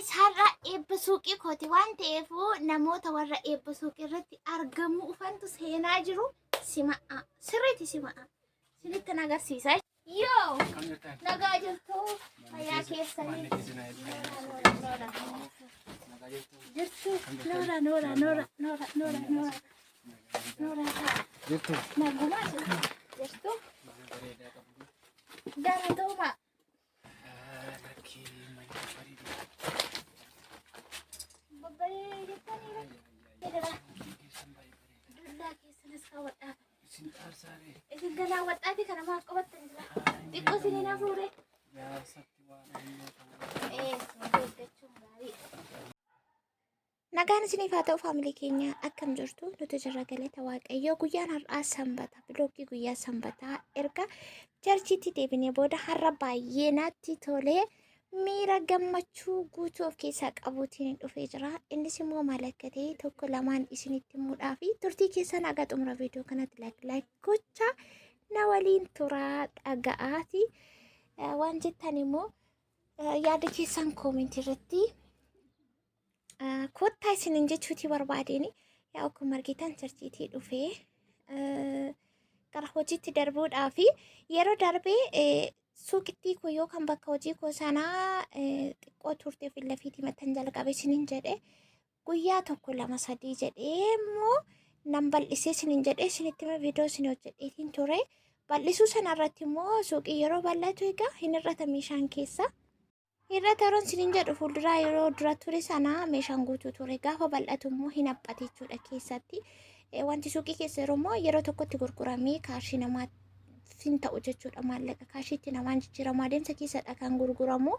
Guys, har'a eebba suuqii kooti waan ta'eef namoota warra eebba suuqii irratti argamuu ufantu seenaa jiru sima'a. Sirriitti sima'a. Sinittan agarsiisa. Yoo Akkam jirtan? Nagaa jirtu, fayyaa keessanii. Noora, noora, Nagaa jirtu? Jirtu, noora, noora, noora, noora, noora, noora, noora. Jirtu? Nagumaa jirtu. Jirtu. Mana bareedaa qabdu. Galatooma. Lakkii mana bareedu. Babbaree jettaniira. Jedhama. Keessan baay'ee bareeda. Dullaa keessanis kaawwadhaa. Isin xaarsaaree. Isin galaa wadhaati kana maal qabattan jira? Xiqqoo isin hafuure. Jaarsatti waan onnee kana. Ee, eeggachuun gaariidha. Nagaan isiniif haa ta'u, family keenya, akkam jirtu? Nuti jirra, galata Waaqayyoo. Guyyaan har'aa Sanbata. Vlogii guyyaa Sanbataa erga churchiitti deebinee booda har'a baay'ee natti tolee, miira gammachuu guutuu of keessaa qabuutiin dhufee jira. Innis immoo maal akka ta'e tokko lamaan isinitti himuudhaa fi turtii keessan haga xumura viidiyoo kanatti like like gochaa na waliin turaa dhaga'aati. Waan jettan immoo yaada keessan commentii irratti kottaa isinin jechuutii barbaadeen. Yaa, akkuma argitan churchiitii dhufee gara hojiitti darbuudhaa fi yeroo darbee suuqittii koo yookaan bakka hojii koo sanaa xiqqoo turte fi lafiitii maxxan jalqabe isinin jedhe. Guyyaa tokko, lama, sadii jedhee immoo nan bal'isee isinin jedhee isinitti hime, viidiyoo isin hojjedheetiin ture. Bal'isuu sanarratti immoo suuqii yeroo bal'atu egaa hin hir'ata meeshaan keessa. Hir'ata yeroon isinin jedhu, fuulduraa yeroo dura ture sana meeshaan guutuu ture. Gaafa bal'atu immoo hin haphate jechuudha keessatti. Wanti suuqii keessa yeroo immoo yeroo tokkotti gurguramee cashii namaaf hin ta'u jechuudha. Maallaqa cashiitti namaan jijjiiramu adeemsa keessadha kan gurguramu.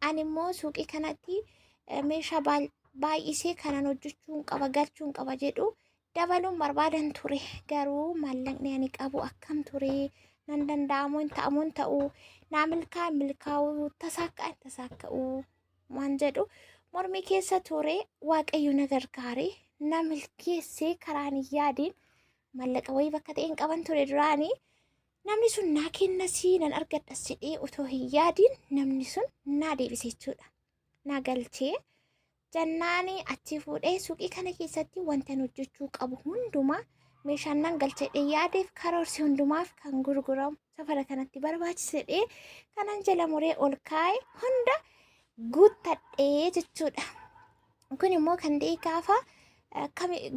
Ani immoo suuqii kanatti meeshaa baay'isee kanan hojjechuun qaba, galchuun qaba jedhu dabaluun barbaadan ture. Garuu maallaqni ani qabu akkam ture, nan danda'amu hin ta'amu hin ta'u, naa milkaa milkaa'uu, tasaakka'a hin tasaakka'u waan jedhu mormii keessa ture. Waaqayyo na gargaare, na milkeessee, karaan hin yaadiin maallaqa wayii bakka ta'een qaban ture duraanii. Namni sun naa kennasii nan argadhas jedhee otoo hin yaadiin namni sun naa deebise jechuudha. Naa galchee jannaani achi fuudhee suuqii kana keessatti wanta hojjechuu qabu hundumaa, meeshaan nan galchedhee yaadeef karoorsi hundumaaf kan gurguramu safara kanatti barbaachisedhee kanan jala muree ol kaa'e hunda guuttadhee jechuudha. Kun immoo kan ta'e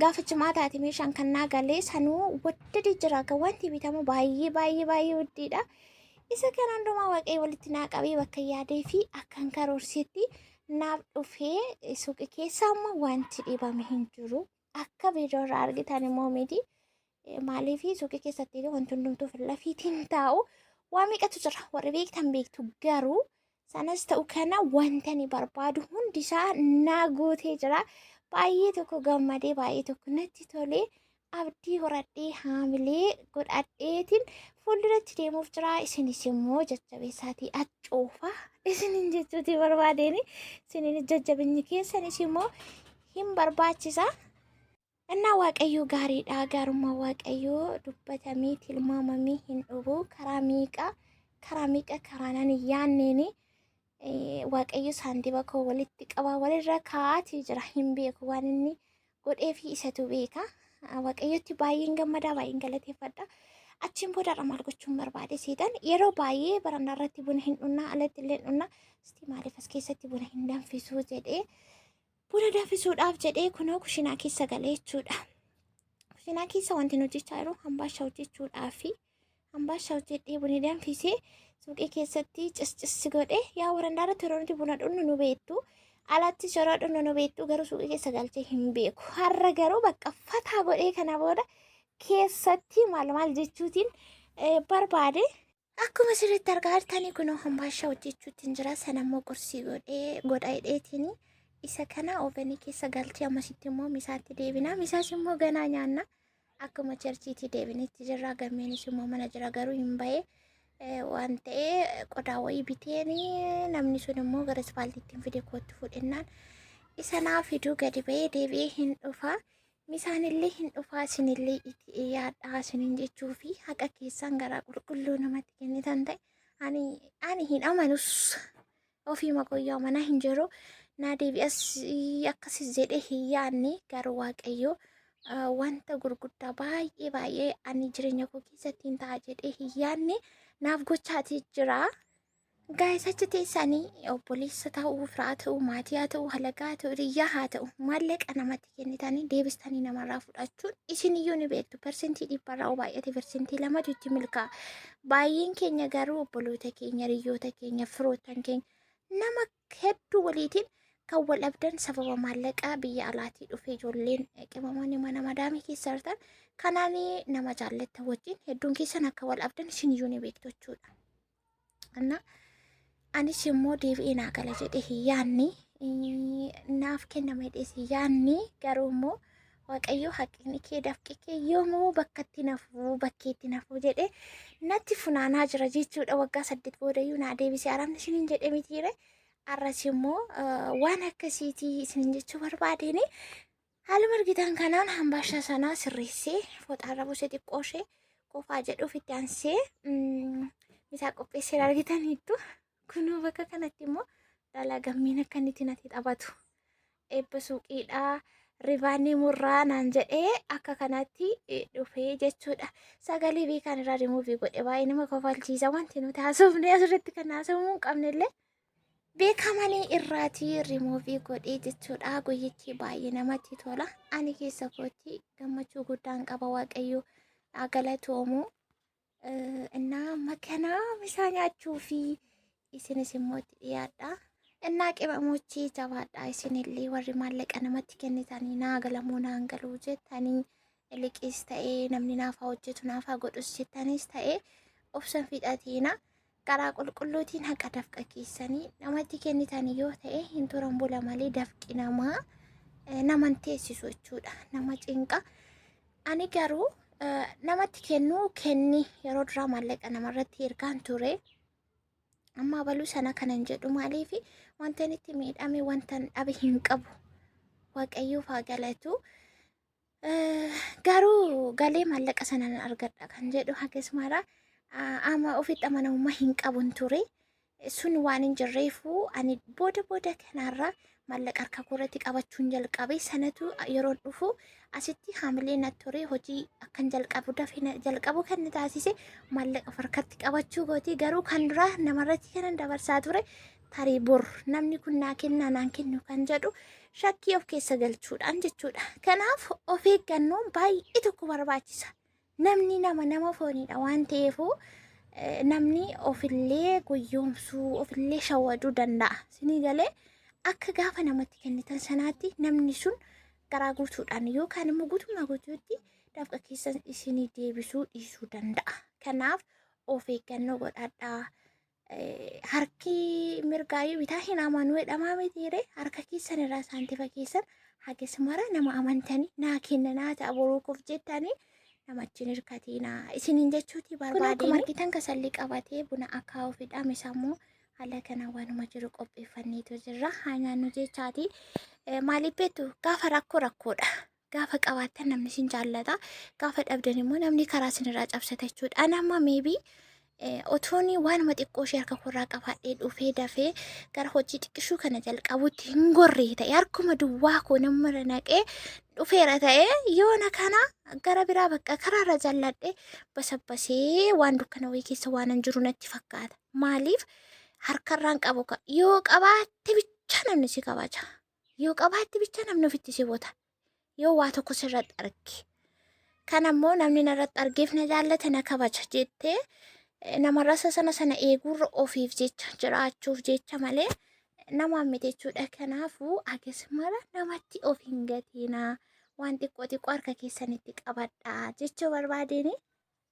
gaafa cimaa taate meeshaan kan naa galee sanuu waddadi jira, kan wanti bitamu baay'ee baay'ee baay'ee wuddiidha. Isa kana hundumaa Waaqayyo walitti naa qabee bakka yaadee fi akkan karoorsetti naaf dhufee suuqii keessa amma wanti dhibame hin jiru. Akka viidiyoo irraa argitan immoo miti. Maaliif, suuqii keessatti wanti hundumtuu lafiitiin taa'u waa meeqatu jira, warri beektan beektu. Garuu sanas ta'u kana wanta ani barbaadu hundisaa naa guutee jira. Baay'ee tokko gammadee, baay'ee tokko natti tolee, abdii horadhee, haamilee godhadheetiin fuulduratti deemuuf jira. Isinis immoo jajjabeessaatii accoofa isinin jechuutii barbaadeen. Isinin jajjabinni keessanis immoo hin barbaachisa. Innaa Waaqayyoo gaariidha. Gaarummaa Waaqayyoo dubbatamee tilmaamamee hin dhufu. Karaa meeqa, karaa meeqa, karaa nan hin yaanneeni Waaqayyo saantiba koo walitti qabaa walirra kaa'aatii jira. Hin beeku, waan inni godhee fi isatu beeka. Waaqayyotti baay'een gammadaa, baay'een galateeffadha. Achiin boodarra maal gochuun barbaade seetan? Yeroo baay'ee barandaa irratti buna hin dhunnaa, alatti illee hin dhunnaa. Isti maaliif as keessatti buna hin danfisuu jedhee, buna danfisuudhaaf jedhee kunoo kushinaa keessa galee jechuudha. Kushinaa keessa wanti hojjechaa jiru hambaasha hojjechuudhaafi. Hambaasha hojjedhee buna danfisee suuqii keessatti ciscis godhee. Yaa, barandaa irratti yeroo nuti buna dhunnu nu beektu. Alattis yeroo dhunnu nu beektu, garuu suuqii keessa galchee hin beeku. Har'a garuu bakka fataa godhee kana booda keessatti maal maal jechuutiin barbaade. Akkuma sirriitti argaa jirtanii kunoo hambaasha hojjechuutiin jira. Sana immoo qursii godhee godha hidheetiin isa kana ovenii keessa galchee ammasitti immoo misaatti deebina. Misaas immoo ganaa nyaanna. Akkuma churchiitii deebinetti jirra. Gammeenis immoo mana jira, garuu hin bahee waan ta'ee qodaa wayii biteen namni sun immoo gara ispaaltiitti fide kootti fudhennaan isa naa fiduu gadi bahee deebi'ee hin dhufa. Misaanillee hin dhufaa, isinillee itti yaadhaa isinin jechuu fi haqa keessan garaa qulqulluu namatti kennitan ta'e ani hin amanus, ofii makoyyoo amanaa hin jiru. Naa deebi'as akkasis jedhee hin yaadne garuu Waaqayyo wanta gurguddaa baay'ee baay'ee ani jireenya koo keessatti hin ta'a jedhee hin yaadne naaf gochaatii jira. Gaa'is achi teessanii obboleessa ta'uu, firaa ta'uu, maatii haa ta'uu, halagaa haa ta'uu, hiriyyaa haa ta'u, maallaqa namatti kennitanii deebistanii namarraa fudhachuun isin iyyuu ni beektu. Persentii dhibbarraa yoo baay'ate persentii lamatu itti milkaa'a. Baay'een keenya garuu obboloota keenya, hiriyyoota keenya, firoottan keenya nama hedduu waliitiin kan wal dhabdan sababa maallaqaa biyya alaatii dhufe ijoolleen qimamoonni mana madaamii keessa jirtan kanaan nama jaallattan wajjin hedduun keessan akka wal dhabdan isin iyyuu ni beektu jechuudha. Anna anis immoo deebi'ee naa gala jedhee hin yaanne naaf kennama jedhees hin yaanne garuu immoo Waaqayyo haqni kee dafqi kee yoomuu bakkatti nafuu bakkeetti nafuu jedhee natti funaanaa jira jechuudha. Waggaa 8 boodayyuu naa deebisee arabni isiniin jedhe mitiire. Arras immoo waan akkasiitii isiniin jechuu barbaadeen haaluma argitan kanaan hambaashaa sanaa sirreessee fooxaarra buusee xiqqoo ishee qofaa jedhuuf itti aansee misaa qopheessee argitaniittu. Kunoo bakka kanatti immoo dhalaa gammeen akka inni itti natti taphatu. Eebba suuqiidhaa ribaanii murraa naan jedhee akka kanatti dhufee jechuudha. Sagalee beekaan irraa rimuuvii godhe baay'ee nama kofalchiisa wanti nuti haasofne asirratti kan haasofamuu hin qabnellee. Beekamanii irraatii rimuuvii godhee jechuudha. Guyyichi baay'ee namatti tola. Ani keessa kootti gammachuu guddaan qaba Waaqayyo haa galatoomu. Innaa amma kana misaa nyaachuu fi isinis immoo itti dhiyaadha. Innaa qimamochii jabaadha isinillee warri maallaqa namatti kennitanii naa galamuu naan galuu jettanii liqiis ta'ee namni naaf haa hojjetu naaf haa godhus jettanis ta'ee obsan fixatiina. Garaa qulqulluutiin haqa dafqa keessanii namatti kennitanii yoo ta'e hin turan bula malee dafqi namaa nama hin teessisu jechuudha. Nama cinqa. Ani garuu namatti kennuu kenni yeroo duraa maallaqa namarratti ergaan ture. Amma abaluu sana kanan jedhu maaliif wanta inni itti miidhame wanta hin dhabe hin qabu. Waaqayyoof haa galatu. Garuu galee maallaqa sana nan argadha kan jedhu akkasumarra amma ofitti amanamummaa hin qabun ture. Sun waan hin jirreefu ani booda booda kanarra maallaqa harka koorratti qabachuun jalqabe sanatu yeroon dhufu asitti haamilee natti ture hojii akkan jalqabu dafee jalqabu kan na taasise maallaqa of harkatti qabachuu kooti garuu kan duraa namarratti kanan dabarsaa ture tarii bor namni kun naa kennaa naan kennu kan jedhu shakkii of keessa galchuudhaan jechuudha. Kanaaf of eeggannoon baay'ee tokko barbaachisa. Namni nama nama fooniidha waan ta'eefu namni ofillee gowwoomsuu ofillee shawaduu danda'a. Sinii galee akka gaafa namatti kennitan sanaatti namni sun garaa guutuudhaan yookaan immoo guutummaa guutuutti dafqa keessan isinii deebisuu dhiisuu danda'a. Kanaaf of eeggannoo godhadhaa. Harki mirgaayyuu bitaa hin amanuu jedhamaa mitiire harka keessan irraa saantifa keessan hagas mara nama amantanii naa kenna naa ta'a boruu koof jettanii namatti hin hirkatiinaa isiniin jechuuti barbaadeen. Akkuma argitan kasalli qabatee buna akaa'uu fi dhaamisa immoo haala kana waanuma jiru qopheeffanneetu jirra haa nyaannu jechaati. Maaliif beektu gaafa rakkoo rakkoodha. Gaafa qabaattan namni isin jaallata. Gaafa dhabdan immoo namni karaa isinirraa cabsata jechuudha. Ani amma meebii otoon waanuma xiqqoo ishee harka koorraa qabaadhee dhufee dafee gara hojii xiqqishuu kana jalqabutti hin gorree ta'e harkuma duwwaa koo namarra naqee dhufeera ta'e yoona kana gara biraa bakka karaarra jalladhe basabbasee waan dukkana wayii keessa waan hin jiru natti fakkaata. Maaliif harkarraan qabu yoo qabaatte bicha namni si kabaja. Yoo qabaatte bicha namni ofitti si bota. Yoo waa tokko sirratti arge. Kan ammoo namni narratti argeef na jaallata na kabaja jettee namarra isa sana sana eeguurra ofiif jecha jiraachuuf jecha malee namaan miti jechuudha. Kanaafuu hagas mara namatti of hin gatinaa. Waan xiqqoo xiqqoo harka keessanitti qabadhaa jechuu barbaadeen.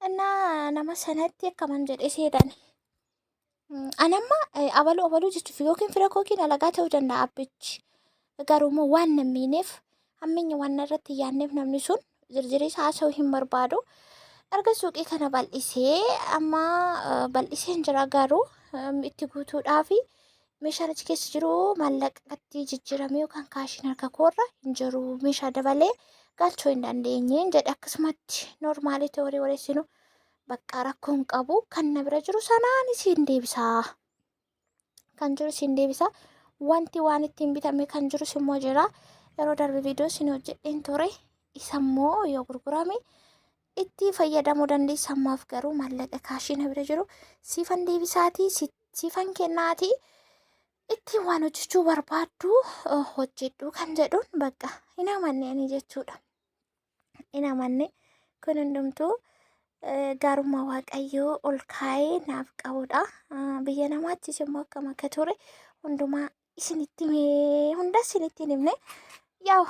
Innaa nama sanatti akkaman jedhe seedani. Ani amma abaluu abaluu jechuuf yookiin fira kookiin alagaa ta'uu danda'a abbichi. Garuu immoo waan na miineef hammeenya waan irratti yaadneef namni sun zirzirii isaa haasa'uu hin barbaadu. Erga suuqii kana bal'isee amma bal'iseen jira garuu itti guutuudhaaf meeshaan achi keessa jiru maallaqatti jijjiiramee yookaan kaashiin harka koorra hin jiru meeshaa dabalee galchuu hin dandeenyeen jedhe akkasumatti noormaalitti horii wareessinu bakka rakkoo hin qabu kan na bira jiru sanaan isiin deebisaa kan jiru isiin deebisaa Wanti waan ittiin bitame kan jirus immoo jira. Yeroo darbe viidiyoo isin hojjedheen ture. Isa immoo yoo gurgurame itti fayyadamuu dandeessa. Ammaaf garuu maallaqa kaashii na bira jiru siifan deebisaatii, siifan kennaatii, ittiin waan hojjechuu barbaaddu hojjedhu kan jedhuun bakka hin amanne ani jechuudha. Hin amanne. Kun hundumtuu gaarummaa Waaqayyoo ol kaa'ee naaf qabudha. Biyya namaattis immoo akkam akka ture hundumaa isinitti himee, hunda isinitti hin himne. Yaa'u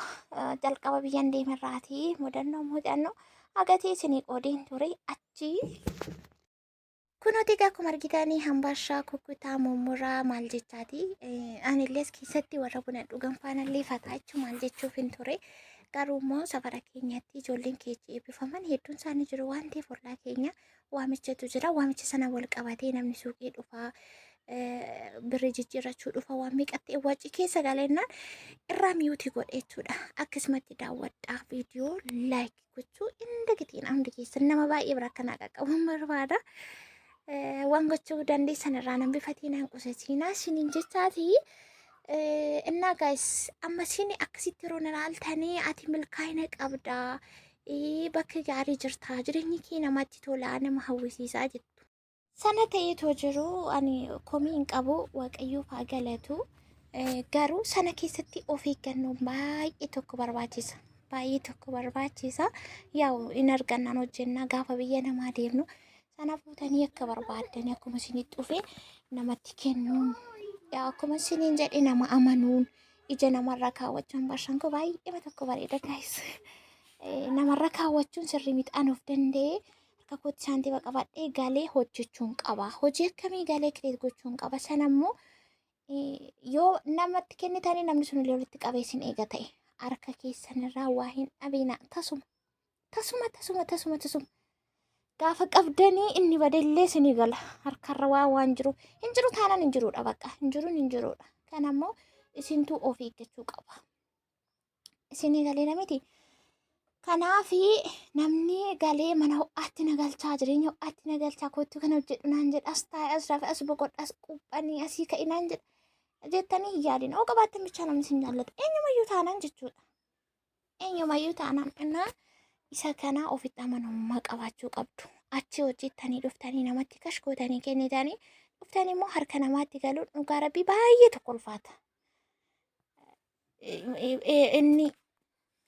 jalqaba biyyan deemerraatii mudannoo muuxannoo agatii isinii qoodeen ture achi. Kunuuti egaa akkuma argitanii hambaashaa kukkutaa mummuraa maal jechaati. Anillee as keessatti warra buna dhugan faanallee fataa jechuun maal jechuuf hin ture. Garuu immoo safara keenyatti ijoolleen keechi eebbifaman hedduun isaanii jiru waan ta'eef ollaa keenya waamichatu jira. Waamicha sana wal qabatee namni suuqii dhufaa, birrii jijjiirrachuu dhufa, waan meeqatti waci keessa galennaan irraa miyuuti godhe jechuudha. Akkasumatti daawwadhaa, viidiyoo like gochuu hin dagatiin, hundi keessan nama baay'ee bira akkanaa qaqqabuun barbaada. Waan gochuu dandeessan irraa nan bifatiin nan qusatinaa isiniin jechaati. Innaa guys, amma isin akkasitti yeroo na ilaaltanii ati milkaa'ina qabdaa, bakka gaarii jirtaa, jireenyi kee namatti tolaa, nama hawwisiisaa jettu. Sana ta'eetoo jiru ani komii hin qabu, Waaqayyoof haa galatu. Garuu sana keessatti of eeggannoon baay'ee tokko barbaachisa. Baay'ee tokko barbaachisa. Yaa'u hin argannaan hojjennaa gaafa biyya namaa deemnu sana fuutanii akka barbaaddanii akkuma isinitti dhufe namatti kennuun, akkuma isiniin jedhe nama amanuun, ija namarra kaawwachuun, barshaan koo baay'ee tokko bareeda guys. Namarra kaawwachuun sirrii miti. An of danda'ee harka kootti saantima qabadhee galee hojjechuun qaba. Hojii akkamii galee create gochuun qaba. Sana immoo yoo namatti kennitanii namni sun illee walitti qabee isin eega ta'e harka keessanirraa waa hin dhabina, tasuma tasuma tasuma tasuma tasuma. Gaafa qabdanii inni badellee isinii gala. Harkarra waa waan jiru hin jiru taanaan hin jiruudha, bakka hin jiruun hin jiruudha. Kana immoo isintuu of eeggachuu qaba. Isinii galee miti. Kanaafi namni galee mana ho'aatti na galchaa, jireenya ho'aatti na galchaa, kootu kana hojjedhu naan jedha, as taa'e, as rafe, as boqodha, as quuphanii asii ka'i naan jedha jettanii hin yaadin. Oo qabaattan bichaa namni isin jaallata eenyumayyuu taanaan jechuudha. Eenyumayyuu taanaan innaa isa kana ofitti amanamummaa qabaachuu qabdu. Achi hojjettanii dhuftanii namatti cash gootanii kennitanii dhuftanii immoo harka namaatti galuun dhugaa rabbii baay'ee tokko ulfaata. Inni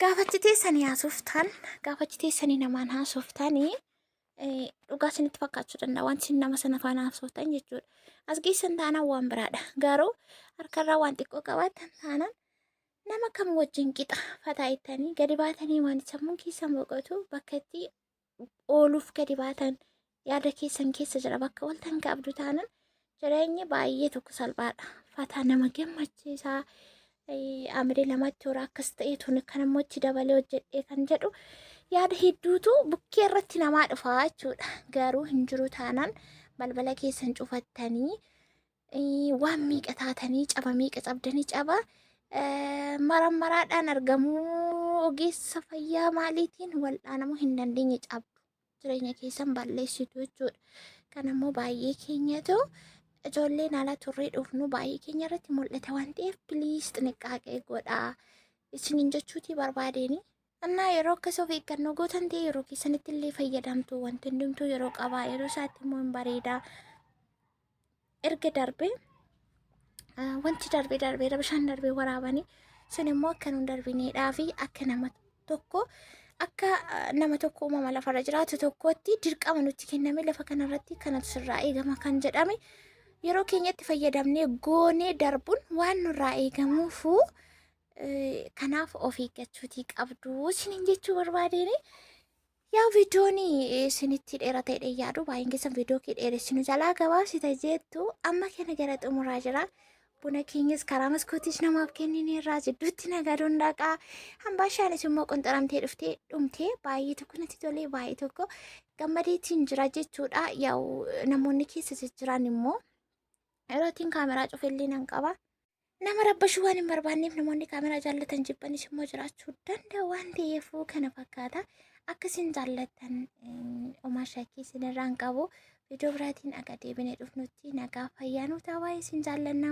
gaafachi teessanii haasoftan, gaafachi teessanii namaan haasoftanii dhugaa isinitti fakkaachuu danda'a wanti isin nama sana faana haasoftan jechuudha. As geessan taanaan waan biraadha. Garuu harkarraa waan xiqqoo qabaatan taanaan nama kam wajjin qixa fataa ittanii gadi baatanii waan sammuun keessan boqotu, bakka itti ooluuf gadi baatan yaada keessan keessa jira, bakka ooltan qabdu taanaan jireenyi baay'ee tokko salphaadha. Fataa nama gammachiisaa, amirii lamatti hora akkas ta'e tun kan immoo itti dabalee hojjedhee kan jedhu yaada hedduutu bukkee irratti namaa dhufa jechuudha. Garuu hin jiru taanaan balbala keessan cufattanii waan meeqa taatanii, caba meeqa cabdanii, caba marammaraadhaan argamuu ogeessa fayyaa maaliitiin wal'aanamuu hin dandeenye cabdu, jireenya keessan balleessitu jechuudha. Kan ammoo baay'ee keenyatu ijoolleen ala turree dhufnu baay'ee keenya irratti mul'ata waan ta'eef please xiniqqaaqee godhaa isiniin jechuutii barbaadeen. Innaa yeroo akkas of eeggannoo gootan ta'e yeroo keessanitti illee fayyadamtu. Wanti hundumtuu yeroo qabaa, yeroo isaatti immoo hin bareedaa. Erga darbee wanti darbee darbeera, bishaan darbee waraabanii sun immoo akka nu darbineedhaa fi akka nama tokko, akka nama tokko uumama lafarra jiraatu tokkotti dirqama nutti kenname lafa kanarratti kanatu sirraa eegama kan jedhame yeroo keenyatti fayyadamnee goonee darbuun waan nurraa eegamuufu, kanaaf of eeggachuutii qabdu isiniin jechuu barbaadeen. Yaa viidiyoon isinitti dheerata jedhee yaadu, baay'een keessan viidiyoo kee dheeressinu jalaa gabaabsita jettu. Amma kana gara xumuraa jira. Buna keenyas karaa maskootiis namaaf kennineerraa jidduutti nagaduun dhaqaa. Hambaashaanis immoo qunxaramtee dhuftee dhumtee baay'ee tokko natti tolee, baay'ee tokko gammadeetiin jira jechuudha. Yaa'u namoonni keessa jijjiran immoo yeroo ittiin kaameraa cufellee nan qaba. Nama rabbashuu waan hin barbaanneef namoonni kaameraa jaallatan jibbanis immoo jiraachuu danda'u waan ta'eef kana fakkaata. Akkasiin jaallattan homaa shakkii isinirraa hin qabu. Viidiyoo biraatiin akka deebinee dhufnutti nagaa fayyaa nu ta'aa, isin jaallannaa.